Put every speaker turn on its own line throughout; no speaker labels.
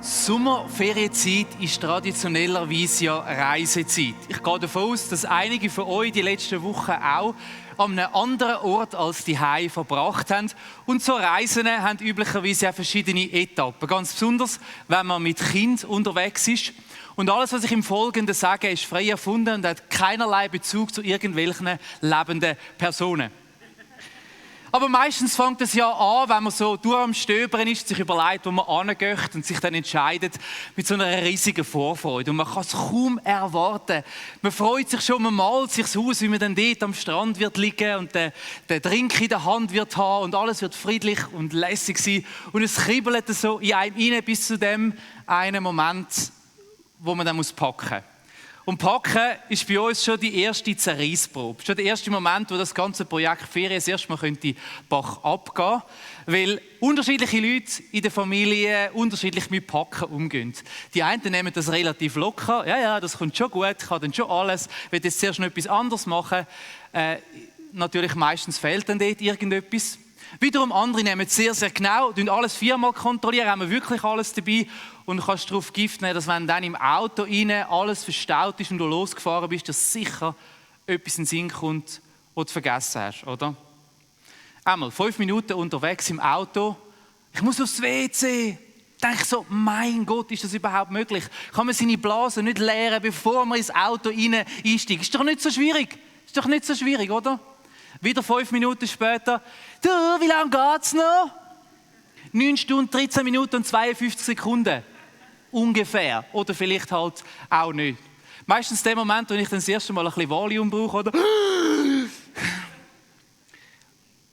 Sommerferienzeit ist traditionellerweise ja Reisezeit. Ich gehe davon aus, dass einige von euch die letzten Wochen auch an einem anderen Ort als die Hause verbracht haben. Und so Reisen haben üblicherweise auch verschiedene Etappen. Ganz besonders, wenn man mit Kind unterwegs ist. Und alles, was ich im Folgenden sage, ist frei erfunden und hat keinerlei Bezug zu irgendwelchen lebenden Personen. Aber meistens fängt es ja an, wenn man so durch am Stöbern ist, sich überlegt, wo man hingeht und sich dann entscheidet mit so einer riesigen Vorfreude. Und man kann es kaum erwarten. Man freut sich schon, man malt sich so aus, wie man dann dort am Strand wird liegen und den Drink in der Hand wird haben und alles wird friedlich und lässig sein. Und es kribbelt so in einem rein bis zu dem einen Moment, wo man dann packen muss. Und packen ist bei uns schon die erste Zerreissprobe. Schon der erste Moment, wo das ganze Projekt Ferien das erste Mal könnte Bach abgehen, weil unterschiedliche Leute in der Familie unterschiedlich mit Packen umgehen. Die einen nehmen das relativ locker. Ja, das kommt schon gut, ich kann dann schon alles. Ich will jetzt zuerst noch etwas anderes machen. Natürlich meistens fehlt dann dort irgendetwas. Wiederum andere nehmen es sehr, sehr genau, alles viermal kontrollieren, haben wir wirklich alles dabei und du kannst darauf Gift nehmen, dass wenn dann im Auto rein alles verstaut ist und du losgefahren bist, dass sicher etwas in den Sinn kommt, was du vergessen hast, oder? Einmal 5 Minuten unterwegs im Auto, ich muss aufs WC. Denke so, mein Gott, ist das überhaupt möglich? Kann man seine Blase nicht leeren, bevor man ins Auto einsteigt? Ist doch nicht so schwierig, oder? Wieder 5 Minuten später, du, wie lange geht's noch? 9 Stunden, 13 Minuten und 52 Sekunden. Ungefähr. Oder vielleicht halt auch nicht. Meistens der Moment, wo ich dann das erste Mal ein bisschen Valium brauche, oder?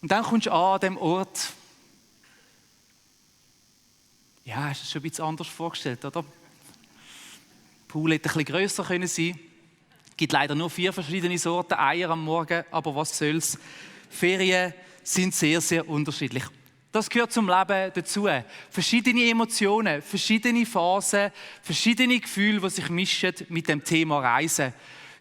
Und dann kommst du an dem Ort. Ja, hast du es schon ein bisschen anders vorgestellt, oder? Der Pool hätte ein bisschen grösser können sein. Es gibt leider nur 4 verschiedene Sorten Eier am Morgen, aber was soll's. Ferien sind sehr, sehr unterschiedlich. Das gehört zum Leben dazu. Verschiedene Emotionen, verschiedene Phasen, verschiedene Gefühle, die sich mischen mit dem Thema Reisen.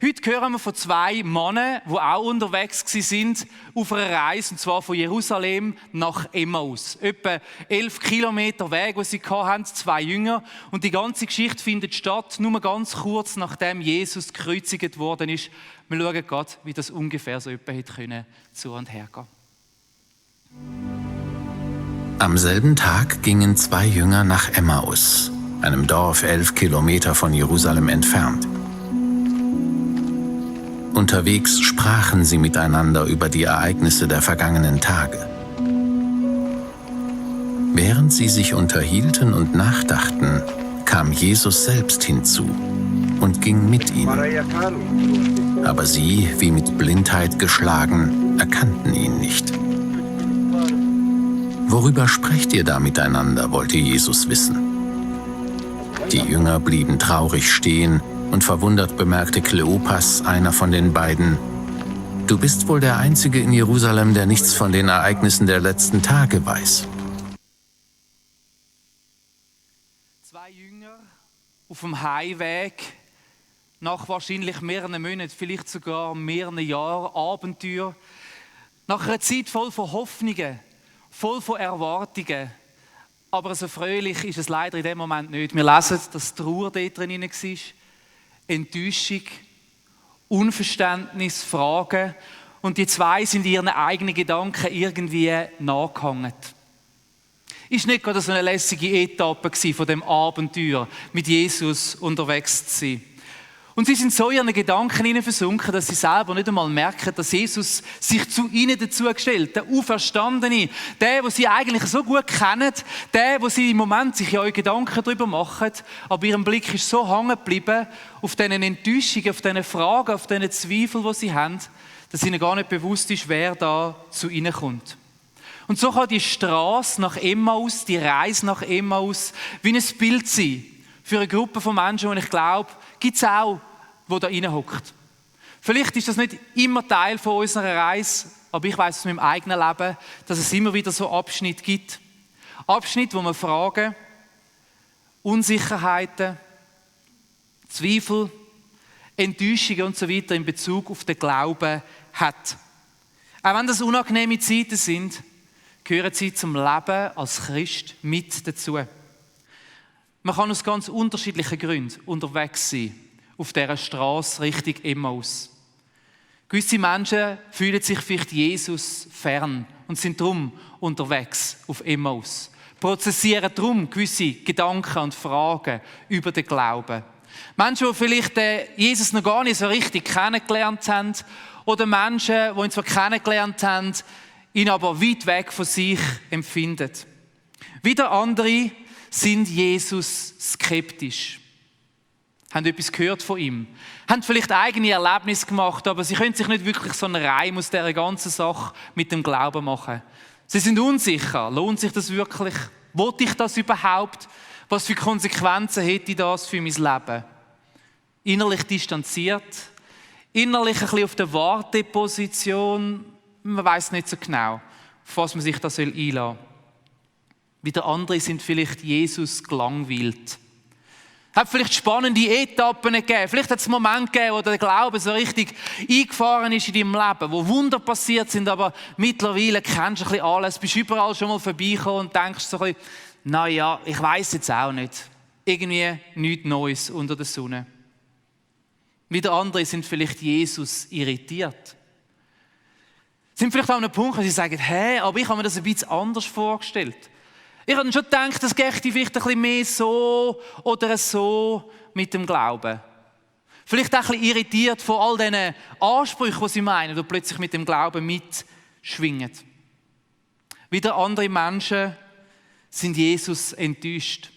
Heute hören wir von 2 Männern, die auch unterwegs sind auf einer Reise, und zwar von Jerusalem nach Emmaus. Etwa 11 Kilometer Weg, die sie hatten, 2 Jünger. Und die ganze Geschichte findet statt, nur ganz kurz nachdem Jesus gekreuzigt worden ist. Wir schauen gerade, wie das ungefähr so etwa hätte zu und her gehen.
Am selben Tag gingen 2 Jünger nach Emmaus, einem Dorf 11 Kilometer von Jerusalem entfernt. Unterwegs sprachen sie miteinander über die Ereignisse der vergangenen Tage. Während sie sich unterhielten und nachdachten, kam Jesus selbst hinzu und ging mit ihnen. Aber sie, wie mit Blindheit geschlagen, erkannten ihn nicht. Worüber sprecht ihr da miteinander, wollte Jesus wissen. Die Jünger blieben traurig stehen und verwundert bemerkte Kleopas, einer von den beiden: Du bist wohl der Einzige in Jerusalem, der nichts von den Ereignissen der letzten Tage weiß.
2 Jünger auf dem Heimweg, nach wahrscheinlich mehreren Monaten, vielleicht sogar mehreren Jahren Abenteuer, nach einer Zeit voll von Hoffnungen, voll von Erwartungen. Aber so fröhlich ist es leider in dem Moment nicht. Wir lesen, dass Trauer dort drin war, Enttäuschung, Unverständnis, Fragen. Und die 2 sind ihren eigenen Gedanken irgendwie nachgehangen. Ist nicht gerade so eine lässige Etappe von dem Abenteuer, mit Jesus unterwegs zu sein. Und sie sind so in ihren Gedanken versunken, dass sie selber nicht einmal merken, dass Jesus sich zu ihnen dazugestellt, der Auferstandene, der, den sie eigentlich so gut kennen, der, wo sie im Moment sich ja Gedanken darüber machen, aber ihrem Blick ist so hängen geblieben auf diesen Enttäuschungen, auf diesen Fragen, auf diesen Zweifeln, die sie haben, dass ihnen gar nicht bewusst ist, wer da zu ihnen kommt. Und so kann die Straße nach Emmaus, die Reise nach Emmaus, wie ein Bild sein für eine Gruppe von Menschen, und ich glaube, gibt es auch, wo da reinhockt. Vielleicht ist das nicht immer Teil von unserer Reise, aber ich weiss aus meinem eigenen Leben, dass es immer wieder so Abschnitte gibt. Abschnitte, wo man Fragen, Unsicherheiten, Zweifel, Enttäuschungen und so weiter in Bezug auf den Glauben hat. Auch wenn das unangenehme Zeiten sind, gehören sie zum Leben als Christ mit dazu. Man kann aus ganz unterschiedlichen Gründen unterwegs sein, auf dieser Straße Richtung Emmaus. Gewisse Menschen fühlen sich vielleicht Jesus fern und sind darum unterwegs auf Emmaus. Prozessieren darum gewisse Gedanken und Fragen über den Glauben. Menschen, die vielleicht Jesus noch gar nicht so richtig kennengelernt haben, oder Menschen, die ihn zwar kennengelernt haben, ihn aber weit weg von sich empfinden. Wieder andere sind Jesus skeptisch. Haben etwas gehört von ihm. Haben vielleicht eigene Erlebnisse gemacht, aber sie können sich nicht wirklich so einen Reim aus dieser ganzen Sache mit dem Glauben machen. Sie sind unsicher. Lohnt sich das wirklich? Wollte ich das überhaupt? Was für Konsequenzen hätte das für mein Leben? Innerlich distanziert, innerlich ein bisschen auf der Warteposition. Man weiß nicht so genau, auf was man sich da einlassen soll. Wieder andere sind vielleicht Jesus gelangweilt. Hat vielleicht spannende Etappen gegeben. Vielleicht hat es einen Moment gegeben, wo der Glaube so richtig eingefahren ist in deinem Leben, wo Wunder passiert sind, aber mittlerweile kennst du ein bisschen alles, bist überall schon mal vorbeigekommen und denkst so ein bisschen, naja, ich weiss jetzt auch nicht. Irgendwie nichts Neues unter der Sonne. Wieder andere sind vielleicht Jesus irritiert. Sind vielleicht auch an einem Punkt, wo sie sagen, hey, aber ich habe mir das ein bisschen anders vorgestellt. Ich habe schon gedacht, das geht vielleicht ein bisschen mehr so oder so mit dem Glauben. Vielleicht auch ein bisschen irritiert von all diesen Ansprüchen, die sie meinen, die plötzlich mit dem Glauben mitschwingen. Wieder andere Menschen sind Jesus enttäuscht.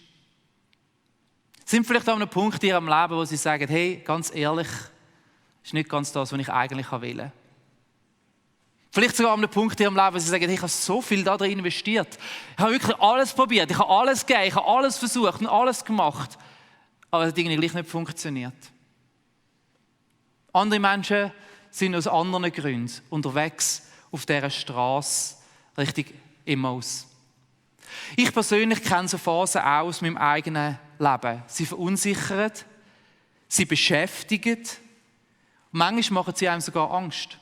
Sind vielleicht an einem Punkt in ihrem Leben, wo sie sagen, hey, ganz ehrlich, das ist nicht ganz das, was ich eigentlich will. Vielleicht sogar an einem Punkt in ihrem Leben, wo sie sagen, hey, ich habe so viel da drin investiert. Ich habe wirklich alles probiert, ich habe alles gegeben, ich habe alles versucht und alles gemacht. Aber es hat irgendwie gleich nicht funktioniert. Andere Menschen sind aus anderen Gründen unterwegs auf dieser Straße Richtung Emmaus. Ich persönlich kenne so Phasen auch aus meinem eigenen Leben. Sie verunsichern, sie beschäftigen und manchmal machen sie einem sogar Angst.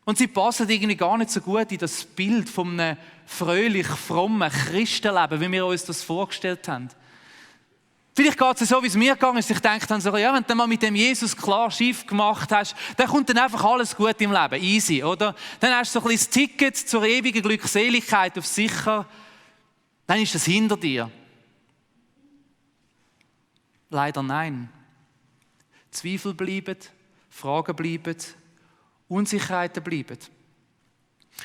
Und sie passen irgendwie gar nicht so gut in das Bild von einem fröhlich, frommen Christenleben, wie wir uns das vorgestellt haben. Vielleicht geht es so, wie es mir gegangen ist. Ich denke dann so, ja, wenn du mal mit dem Jesus klar schief gemacht hast, dann kommt dann einfach alles gut im Leben. Easy, oder? Dann hast du so ein bisschen das Ticket zur ewigen Glückseligkeit auf sicher. Dann ist das hinter dir. Leider nein. Zweifel bleiben, Fragen bleiben, Unsicherheiten bleiben.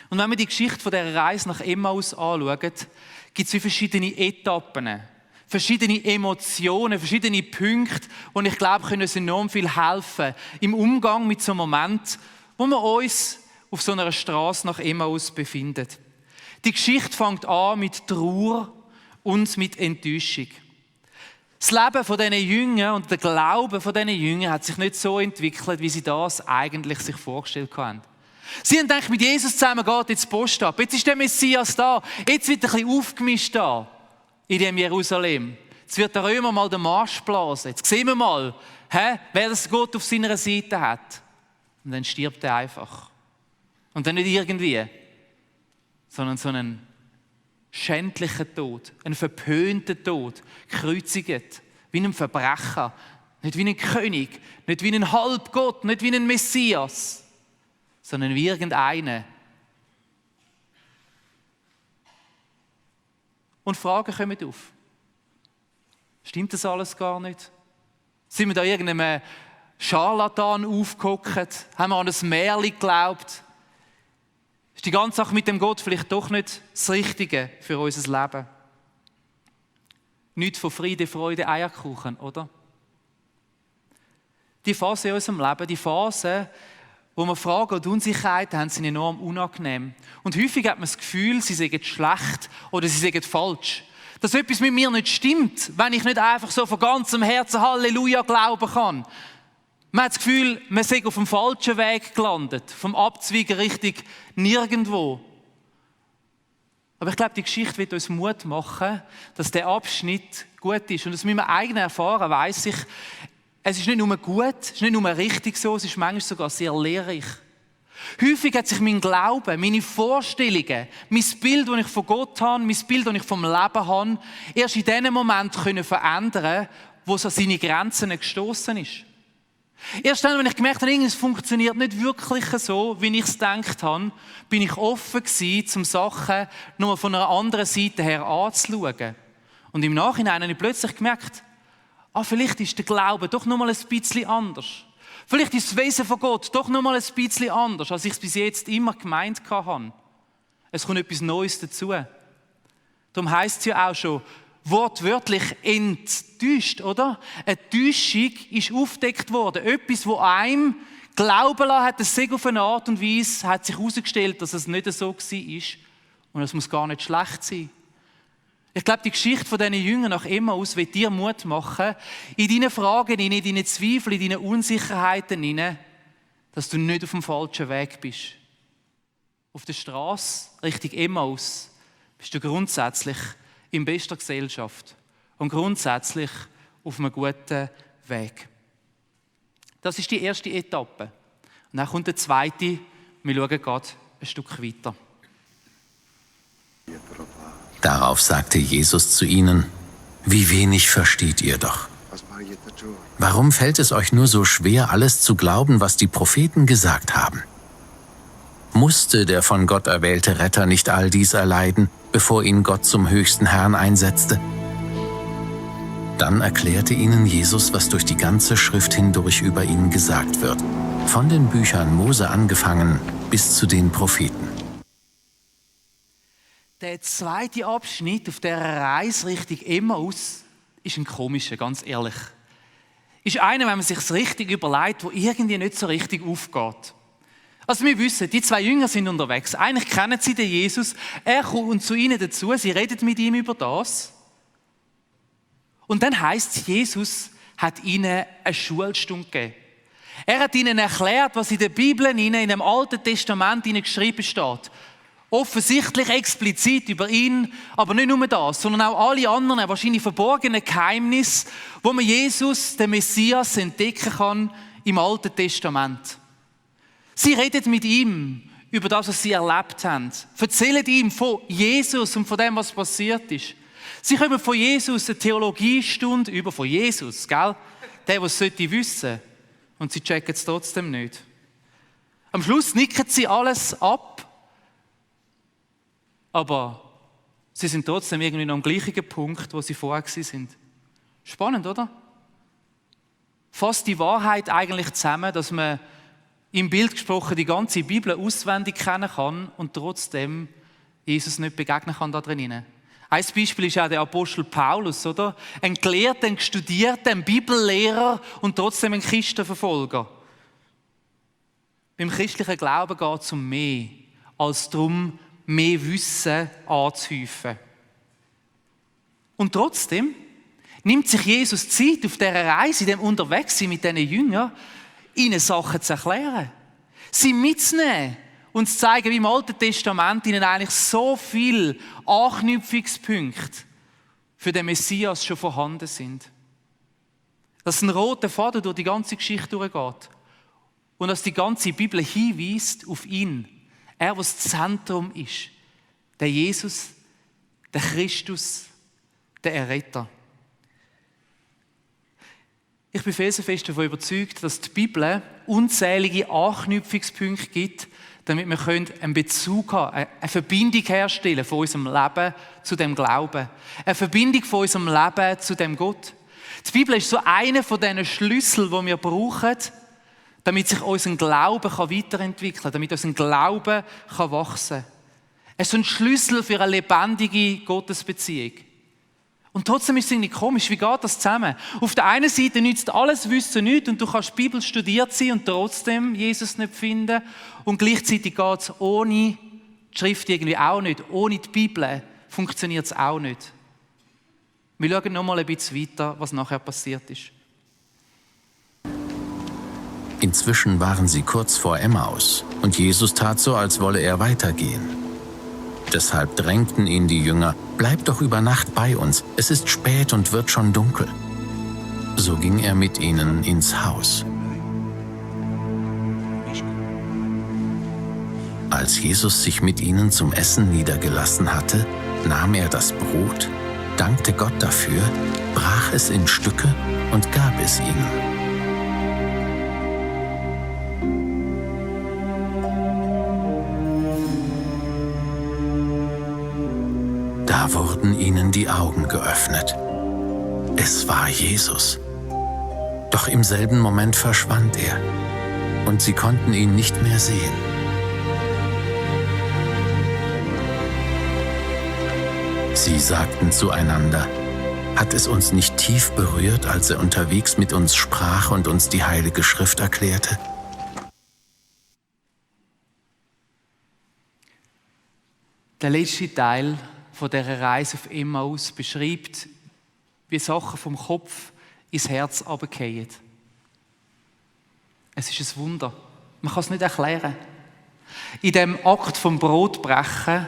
Und wenn wir die Geschichte von dieser Reise nach Emmaus anschauen, gibt es verschiedene Etappen, verschiedene Emotionen, verschiedene Punkte, die ich glaube, können uns enorm viel helfen im Umgang mit so einem Moment, wo wir uns auf so einer Straße nach Emmaus befinden. Die Geschichte fängt an mit Trauer und mit Enttäuschung. Das Leben von diesen Jüngern und der Glaube von diesen Jüngern hat sich nicht so entwickelt, wie sie das eigentlich sich vorgestellt haben. Sie haben gedacht, mit Jesus zusammen geht jetzt die Post ab. Jetzt ist der Messias da. Jetzt wird ein bisschen aufgemischt da in dem Jerusalem. Jetzt wird der Römer mal den Marsch blasen. Jetzt sehen wir mal, wer das Gott auf seiner Seite hat. Und dann stirbt er einfach. Und dann nicht irgendwie, sondern so einen schändlichen Tod, einen verpönten Tod, gekreuzigt, wie ein Verbrecher, nicht wie ein König, nicht wie ein Halbgott, nicht wie ein Messias, sondern wie irgendeiner. Und Fragen kommen auf. Stimmt das alles gar nicht? Sind wir da irgendeinem Scharlatan aufgehockt? Haben wir an ein Märchen geglaubt? Ist die ganze Sache mit dem Gott vielleicht doch nicht das Richtige für unser Leben? Nichts von Friede, Freude, Eierkuchen, oder? Die Phase in unserem Leben, die Phase, wo wir Fragen und Unsicherheiten haben, sind enorm unangenehm. Und häufig hat man das Gefühl, sie seien schlecht oder sie seien falsch. Dass etwas mit mir nicht stimmt, wenn ich nicht einfach so von ganzem Herzen Halleluja glauben kann. Man hat das Gefühl, man sei auf dem falschen Weg gelandet, vom Abzweigen Richtung nirgendwo. Aber ich glaube, die Geschichte wird uns Mut machen, dass der Abschnitt gut ist. Und aus meinem eigenen Erfahren weiss ich, es ist nicht nur gut, es ist nicht nur richtig so, es ist manchmal sogar sehr lehrreich. Häufig hat sich mein Glaube, meine Vorstellungen, mein Bild, das ich von Gott habe, mein Bild, das ich vom Leben habe, erst in dem Moment verändern, wo es an seine Grenzen gestoßen ist. Erst dann, wenn ich gemerkt habe, es funktioniert nicht wirklich so, wie ich es gedacht habe, bin ich offen gewesen, um Sachen nur von einer anderen Seite her anzuschauen. Und im Nachhinein habe ich plötzlich gemerkt, vielleicht ist der Glaube doch noch mal ein bisschen anders. Vielleicht ist das Wesen von Gott doch noch mal ein bisschen anders, als ich es bis jetzt immer gemeint habe. Es kommt etwas Neues dazu. Darum heisst es ja auch schon, wortwörtlich enttäuscht, oder? Eine Täuschung ist aufgedeckt worden. Etwas, das einem glauben lassen hat, es sei auf eine Art und Weise, hat sich herausgestellt, dass es nicht so war. Und es muss gar nicht schlecht sein. Ich glaube, die Geschichte von diesen Jüngern nach Emmaus wird dir Mut machen, in deinen Fragen, in deinen Zweifeln, in deinen Unsicherheiten, dass du nicht auf dem falschen Weg bist. Auf der Straße Richtung Emmaus bist du grundsätzlich in bester Gesellschaft und grundsätzlich auf einem guten Weg. Das ist die erste Etappe. Und dann kommt der zweite, wir schauen gerade ein Stück weiter.
Darauf sagte Jesus zu ihnen: Wie wenig versteht ihr doch. Warum fällt es euch nur so schwer, alles zu glauben, was die Propheten gesagt haben? Musste der von Gott erwählte Retter nicht all dies erleiden, bevor ihn Gott zum höchsten Herrn einsetzte? Dann erklärte ihnen Jesus, was durch die ganze Schrift hindurch über ihn gesagt wird, von den Büchern Mose angefangen bis zu den Propheten.
Der zweite Abschnitt auf der Reise Richtung Emmaus ist ein komischer, ganz ehrlich. Ist einer, wenn man sich es richtig überlegt, wo irgendwie nicht so richtig aufgeht. Also wir wissen, die zwei Jünger sind unterwegs. Eigentlich kennen sie den Jesus. Er kommt zu ihnen dazu, sie reden mit ihm über das. Und dann heisst es, Jesus hat ihnen eine Schulstunde gegeben. Er hat ihnen erklärt, was in der Bibel, in dem Alten Testament geschrieben steht. Offensichtlich explizit über ihn, aber nicht nur das, sondern auch alle anderen wahrscheinlich verborgenen Geheimnisse, wo man Jesus, den Messias, entdecken kann im Alten Testament. Sie reden mit ihm über das, was sie erlebt haben. Erzählen ihm von Jesus und von dem, was passiert ist. Sie kommen von Jesus eine Theologiestunde über von Jesus, gell? Der es wissen sollte. Und sie checken es trotzdem nicht. Am Schluss nicken sie alles ab. Aber sie sind trotzdem irgendwie noch am gleichen Punkt, wo sie vorher waren. Spannend, oder? Fasst die Wahrheit eigentlich zusammen, dass man im Bild gesprochen die ganze Bibel auswendig kennen kann und trotzdem Jesus nicht begegnen kann da drinnen. Ein Beispiel ist auch der Apostel Paulus, oder? Ein Gelehrter, ein Studierter, ein Bibellehrer und trotzdem ein Christenverfolger. Beim christlichen Glauben geht es um mehr als darum, mehr Wissen anzuhäufen. Und trotzdem nimmt sich Jesus Zeit auf dieser Reise, in dem Unterwegssein mit diesen Jüngern, ihnen Sachen zu erklären. Sie mitzunehmen und zu zeigen, wie im Alten Testament ihnen eigentlich so viele Anknüpfungspunkte für den Messias schon vorhanden sind. Dass ein roter Faden durch die ganze Geschichte durchgeht und dass die ganze Bibel hinweist auf ihn. Er, was das Zentrum ist. Der Jesus, der Christus, der Erretter. Ich bin felsenfest davon überzeugt, dass die Bibel unzählige Anknüpfungspunkte gibt, damit wir einen Bezug haben, eine Verbindung herstellen von unserem Leben zu dem Glauben. Eine Verbindung von unserem Leben zu dem Gott. Die Bibel ist so einer von diesen Schlüsseln, die wir brauchen, damit sich unser Glaube weiterentwickeln kann, damit unser Glaube wachsen kann. Es ist ein Schlüssel für eine lebendige Gottesbeziehung. Und trotzdem ist es irgendwie komisch, wie geht das zusammen? Auf der einen Seite nützt alles Wissen nichts und du kannst die Bibel studiert sein und trotzdem Jesus nicht finden. Und gleichzeitig geht es ohne die Schrift irgendwie auch nicht. Ohne die Bibel funktioniert es auch nicht. Wir schauen noch mal ein bisschen weiter, was nachher passiert ist.
Inzwischen waren sie kurz vor Emmaus und Jesus tat so, als wolle er weitergehen. Deshalb drängten ihn die Jünger: Bleib doch über Nacht bei uns, es ist spät und wird schon dunkel. So ging er mit ihnen ins Haus. Als Jesus sich mit ihnen zum Essen niedergelassen hatte, nahm er das Brot, dankte Gott dafür, brach es in Stücke und gab es ihnen. Da wurden ihnen die Augen geöffnet. Es war Jesus. Doch im selben Moment verschwand er und sie konnten ihn nicht mehr sehen. Sie sagten zueinander: Hat es uns nicht tief berührt, als er unterwegs mit uns sprach und uns die Heilige Schrift erklärte?
Der letzte Teil von dieser Reise auf Emmaus beschreibt, wie Sachen vom Kopf ins Herz runterfallen. Es ist ein Wunder. Man kann es nicht erklären. In dem Akt vom Brotbrechen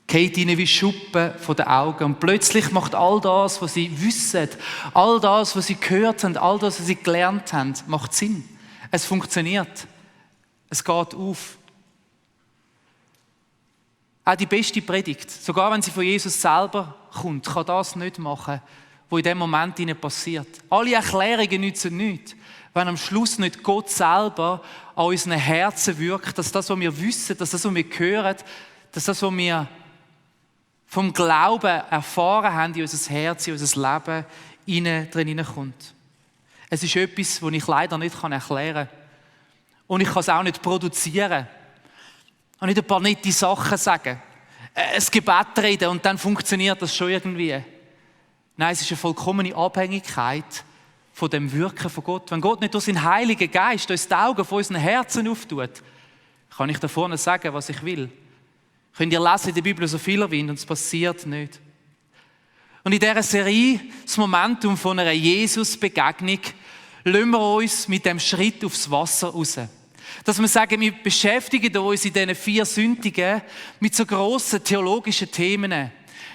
geht ihnen wie Schuppen von den Augen. Und plötzlich macht all das, was sie wissen, all das, was sie gehört haben, all das, was sie gelernt haben, macht Sinn. Es funktioniert. Es geht auf. Auch die beste Predigt, sogar wenn sie von Jesus selber kommt, kann das nicht machen, was in dem Moment ihnen passiert. Alle Erklärungen nützen nichts, wenn am Schluss nicht Gott selber an unseren Herzen wirkt, dass das, was wir wissen, dass das, was wir hören, dass das, was wir vom Glauben erfahren haben, in unser Herz, in unser Leben, innen drin kommt. Es ist etwas, das ich leider nicht erklären kann. Und ich kann es auch nicht produzieren. Und nicht ein paar nette Sachen sagen. Ein Gebet reden und dann funktioniert das schon irgendwie. Nein, es ist eine vollkommene Abhängigkeit von dem Wirken von Gott. Wenn Gott nicht durch seinen Heiligen Geist uns die Augen von unseren Herzen auftut, kann ich da vorne sagen, was ich will. Könnt ihr lesen in der Bibel so viel ihr wollt und es passiert nicht. Und in dieser Serie, das Momentum von einer Jesus-Begegnung, lassen wir uns mit dem Schritt aufs Wasser raus. Dass wir sagen, wir beschäftigen uns in diesen 4 Sündigen mit so grossen theologischen Themen,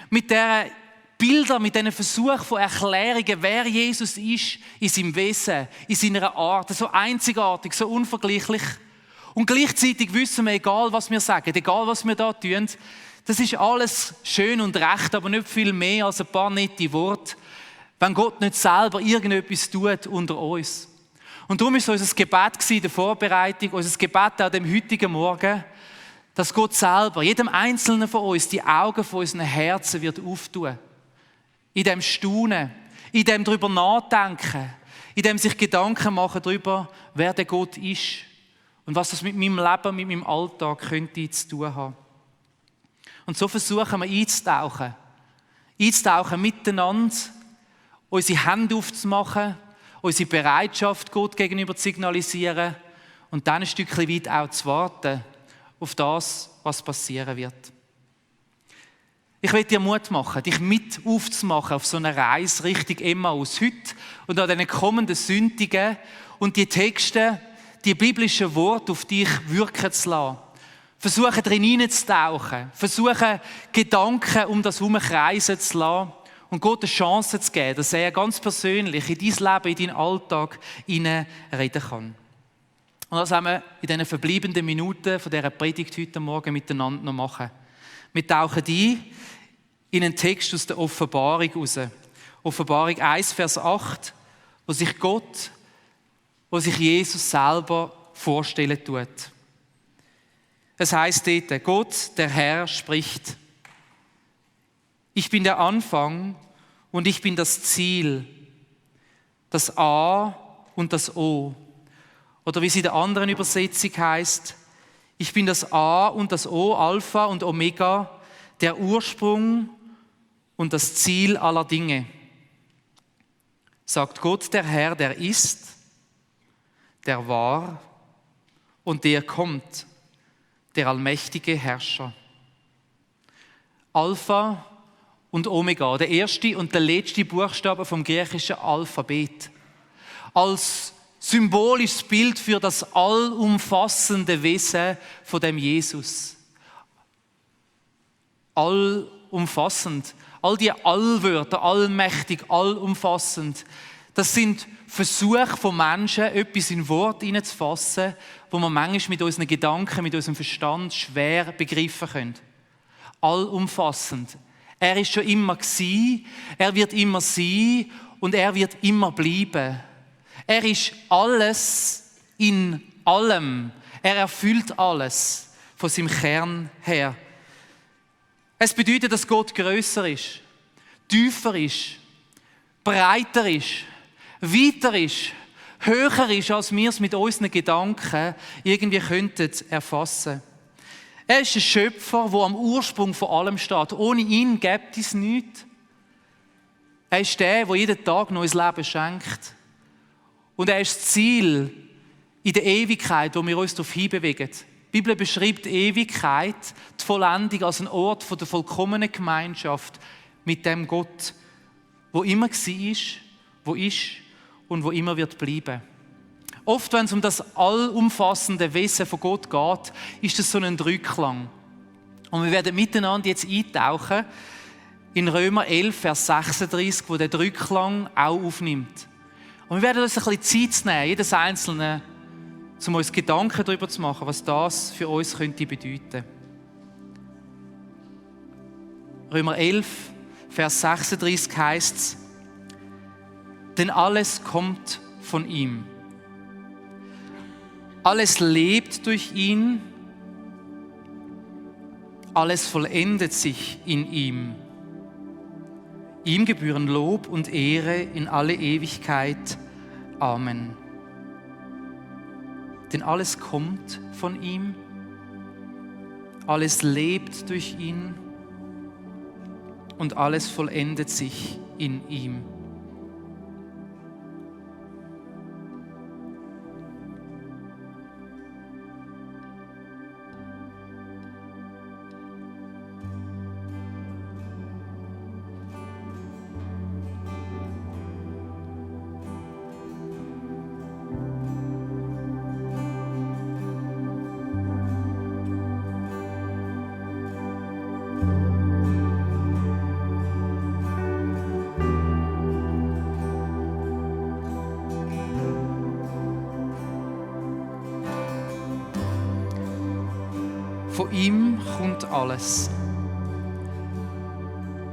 mit diesen Bildern, mit diesen Versuchen von Erklärungen, wer Jesus ist in seinem Wesen, in seiner Art, so einzigartig, so unvergleichlich. Und gleichzeitig wissen wir, egal was wir sagen, egal was wir da tun, das ist alles schön und recht, aber nicht viel mehr als ein paar nette Worte, wenn Gott nicht selber irgendetwas tut unter uns. Und darum war es unser Gebet in der Vorbereitung, unser Gebet an dem heutigen Morgen, dass Gott selber jedem Einzelnen von uns die Augen von unseren Herzen wird auftun. In dem Staunen, in dem darüber nachdenken, in dem sich Gedanken machen darüber, wer der Gott ist und was das mit meinem Leben, mit meinem Alltag könnte zu tun haben. Und so versuchen wir einzutauchen miteinander, unsere Hände aufzumachen, unsere Bereitschaft Gott gegenüber zu signalisieren und dann ein Stückchen weit auch zu warten auf das, was passieren wird. Ich will dir Mut machen, dich mit aufzumachen auf so eine Reise Richtung Emmaus heute und an den kommenden Sündigen und die Texte, die biblischen Worte auf dich wirken zu lassen. Versuchen drin hineinzutauchen, versuchen Gedanken um das herum kreisen zu lassen und Gott eine Chance zu geben, dass er ganz persönlich in dein Leben, in deinen Alltag hineinreden kann. Und das haben wir in diesen verbleibenden Minuten von dieser Predigt heute Morgen miteinander noch machen. Wir tauchen ein in einen Text aus der Offenbarung raus. Offenbarung 1, Vers 8, wo sich Jesus selber vorstellen tut. Es heisst dort, Gott, der Herr, spricht: Ich bin der Anfang und ich bin das Ziel, das A und das O. Oder wie es in der anderen Übersetzung heißt: Ich bin das A und das O, Alpha und Omega, der Ursprung und das Ziel aller Dinge. Sagt Gott, der Herr, der ist, der war und der kommt, der allmächtige Herrscher. Alpha und Omega, der erste und der letzte Buchstabe vom griechischen Alphabet. Als symbolisches Bild für das allumfassende Wesen von dem Jesus. Allumfassend. All die Allwörter, allmächtig, allumfassend. Das sind Versuche von Menschen, etwas in Wort hineinzufassen, wo wir manchmal mit unseren Gedanken, mit unserem Verstand schwer begreifen können. Allumfassend. Er ist schon immer gewesen, er wird immer sein und er wird immer bleiben. Er ist alles in allem. Er erfüllt alles von seinem Kern her. Es bedeutet, dass Gott grösser ist, tiefer ist, breiter ist, weiter ist, höher ist, als wir es mit unseren Gedanken irgendwie könnten erfassen. Er ist ein Schöpfer, der am Ursprung von allem steht. Ohne ihn gibt es nichts. Er ist der jeden Tag neues Leben schenkt. Und er ist das Ziel in der Ewigkeit, wo wir uns darauf hinbewegen. Die Bibel beschreibt die Ewigkeit, die Vollendung als ein Ort der vollkommenen Gemeinschaft mit dem Gott, wo immer war, wo ist und wo immer wird bleiben. Oft, wenn es um das allumfassende Wesen von Gott geht, ist das so ein Dreiklang. Und wir werden miteinander jetzt eintauchen in Römer 11, Vers 36, wo der Dreiklang auch aufnimmt. Und wir werden uns ein bisschen Zeit nehmen, jedes Einzelne, um uns Gedanken darüber zu machen, was das für uns könnte bedeuten. Römer 11, Vers 36 heisst es: Denn alles kommt von ihm. Alles lebt durch ihn. Alles vollendet sich in ihm. Ihm gebühren Lob und Ehre in alle Ewigkeit. Amen. Denn alles kommt von ihm. Alles lebt durch ihn. Und alles vollendet sich in ihm. Von ihm kommt alles.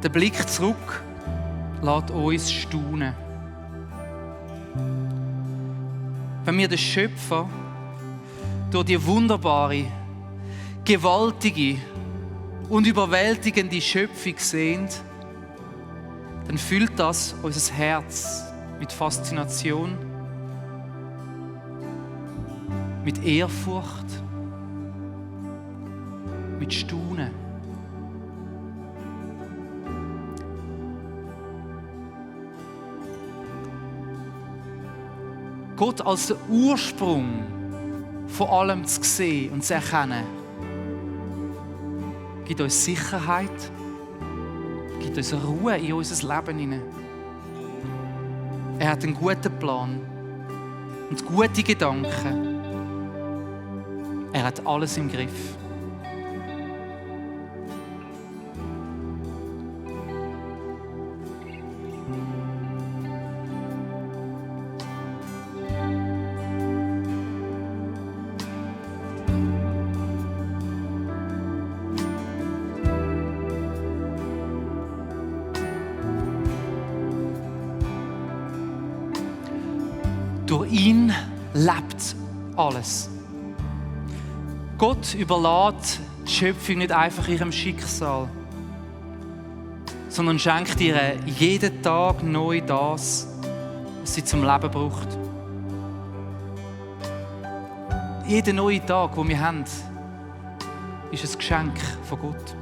Der Blick zurück lässt uns staunen. Wenn wir den Schöpfer durch die wunderbare, gewaltige und überwältigende Schöpfung sehen, dann füllt das unser Herz mit Faszination, mit Ehrfurcht, mit Staunen. Gott als den Ursprung von allem zu sehen und zu erkennen, gibt uns Sicherheit, gibt uns Ruhe in unser Leben hinein. Er hat einen guten Plan und gute Gedanken. Er hat alles im Griff. Durch ihn lebt alles. Gott überlässt die Schöpfung nicht einfach ihrem Schicksal, sondern schenkt ihr jeden Tag neu das, was sie zum Leben braucht. Jeder neue Tag, den wir haben, ist ein Geschenk von Gott.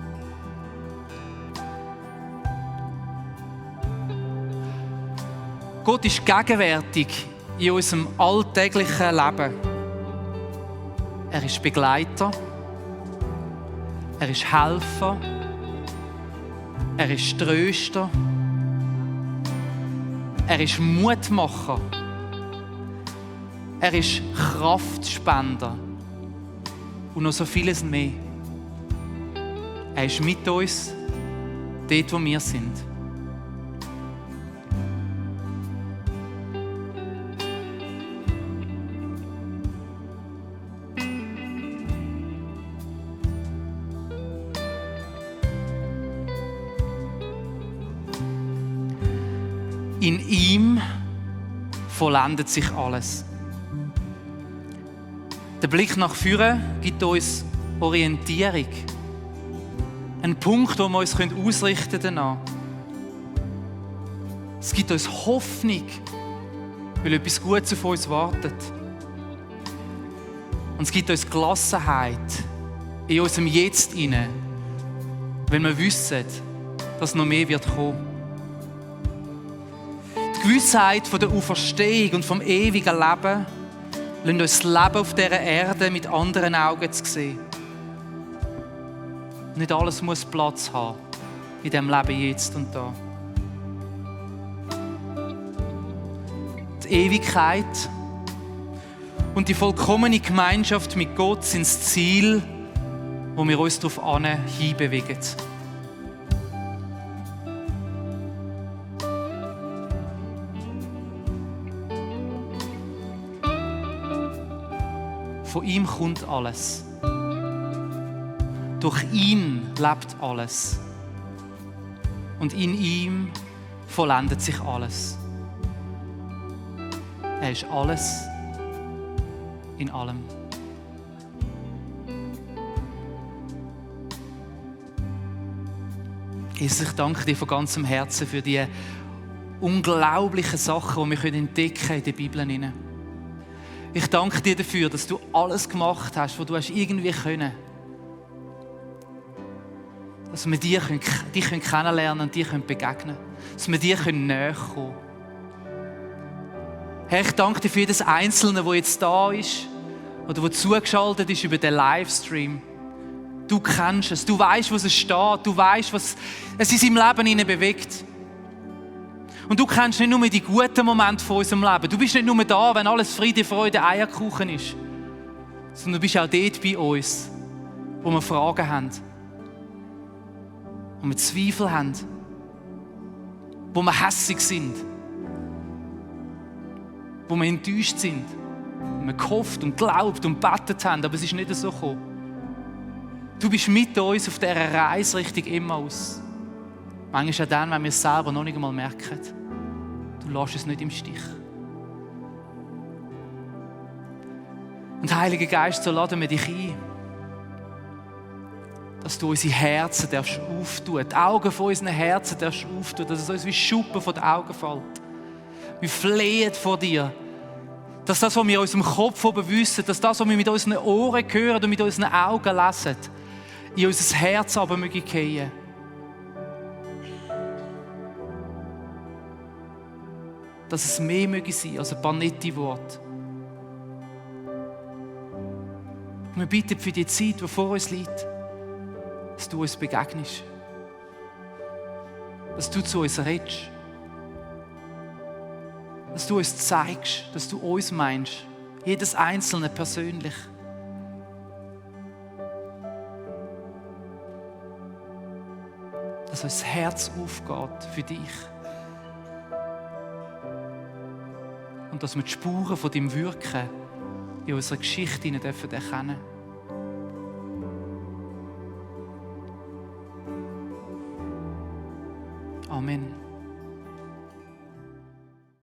Gott ist gegenwärtig in unserem alltäglichen Leben. Er ist Begleiter, er ist Helfer, er ist Tröster, er ist Mutmacher, er ist Kraftspender und noch so vieles mehr. Er ist mit uns, dort wo wir sind. In ihm vollendet sich alles. Der Blick nach vorne gibt uns Orientierung. Ein Punkt, wo wir uns ausrichten können. Es gibt uns Hoffnung, weil etwas Gutes auf uns wartet. Und es gibt uns Gelassenheit in unserem Jetzt inne, wenn wir wissen, dass noch mehr wird kommen. Die Gewissheit von der Auferstehung und vom ewigen Leben lässt uns das Leben auf dieser Erde mit anderen Augen zu sehen. Nicht alles muss Platz haben in diesem Leben jetzt und da. Die Ewigkeit und die vollkommene Gemeinschaft mit Gott sind das Ziel, wo wir uns darauf hinbewegen. Von ihm kommt alles. Durch ihn lebt alles. Und in ihm vollendet sich alles. Er ist alles in allem. Jesus, ich danke dir von ganzem Herzen für die unglaublichen Sachen, die wir entdecken in der Bibel. Ich danke dir dafür, dass du alles gemacht hast, was du irgendwie können. Dass wir dich kennenlernen und dir begegnen können. Dass wir dir näher kommen können. Herr, ich danke dir für jedes Einzelne, das jetzt da ist oder das zugeschaltet ist über den Livestream. Du kennst es, du weißt, was es steht, du weißt, was es in seinem Leben bewegt. Und du kennst nicht nur die guten Momente von unserem Leben. Du bist nicht nur da, wenn alles Friede, Freude, Eierkuchen ist. Sondern du bist auch dort bei uns, wo wir Fragen haben. Wo wir Zweifel haben. Wo wir hässig sind. Wo wir enttäuscht sind. Wo wir gehofft und geglaubt und gebetet haben, aber es ist nicht so gekommen. Du bist mit uns auf dieser Reise Richtung Emmaus. Manchmal auch dann, wenn wir es selber noch nicht einmal merken. Du lässt es nicht im Stich. Und Heiliger Geist, so laden wir dich ein, dass du unsere Herzen auftun, die Augen von unseren Herzen auftun, dass es uns wie Schuppen von den Augen fällt. Wir flehen vor dir, dass das, was wir in unserem Kopf oben wissen, dass das, was wir mit unseren Ohren hören und mit unseren Augen lesen, in unser Herz aber möge fallen. Dass es mehr möge sein als ein paar nette Worte. Wir bitten für die Zeit, die vor uns liegt, dass du uns begegnest. Dass du zu uns redest. Dass du uns zeigst, dass du uns meinst. Jedes Einzelne persönlich. Dass unser Herz aufgeht für dich. Und dass wir die Spuren von deinem Wirken in unserer Geschichte erkennen dürfen. Amen.